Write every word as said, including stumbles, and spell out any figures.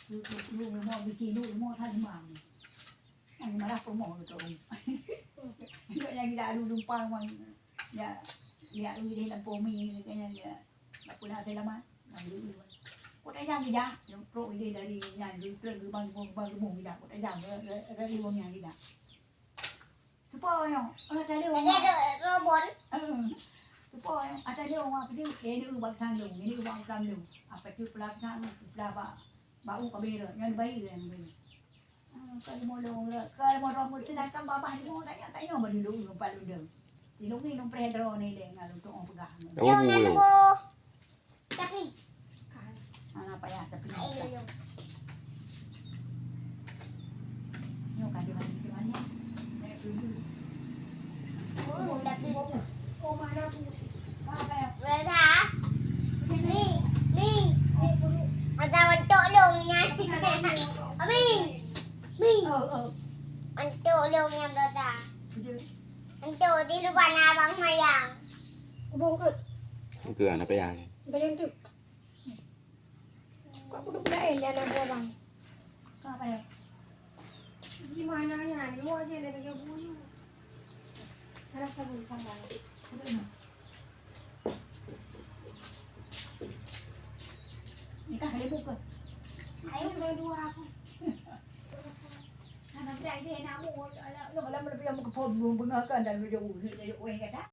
Lu, lu, lu, lu, mau bici lu, mau tadi mang. Yang marah pun mau gitu. Untuk yang tidak lu lupa mang. Ya, ya, lu deh lampu mi kayaknya dia. Tak pernah ada lama. Nah, lu, lu. Kok tak jangan dia? Yang pro dia dari yang lu terus gerbang, gerbang, gerbang, gerbang dia. Kok tak jangan? Dari wong yang dia. Cuba yang, eh, tadi orang. Tadi ada robot. Eh, cuba yang, ah, tadi orang apa tu? Ini ubak sang lu, ini ubak sang lu. Apa tu pula sang lu? Pula bak, bak u kabir. Yang baik yang baik. Ah, kalau mau dong, kalau mau dong, sedangkan babah ni mau tanya, tanya mau dulu empat dulu. Di lu ni nong preh dro ni deh, ngal untuk orang pegang. Tahu bu yo. Tapi. Ah, apa ya? Tapi. Ayo. Nyo ka di mana, di mana? Naik dulu. Oh, tapi. Oh, mana bu? Apa ya? Berada. Ni, ni. Ada untuk long ni. Abi. Bi. Oh, oh. Untuk long yang berada. Betul. Untuk di luar abang mayang. Kubong ke? Ke anak payah ni. Bayang tu. Kok kudu belain dia anak buah bang? Apa ya? Di mana ya? Luar je ada kerja buyu. Harap kamu tambah. Apa ni? Nikah kali buka. Ayo, dua-dua aku. Karena dia ini nak mau, kalau, kalau, kalau, kalau, kalau, kalau, kalau, kalau, kalau, kalau, kalau, kalau, kalau, kalau, kalau, kalau, kalau,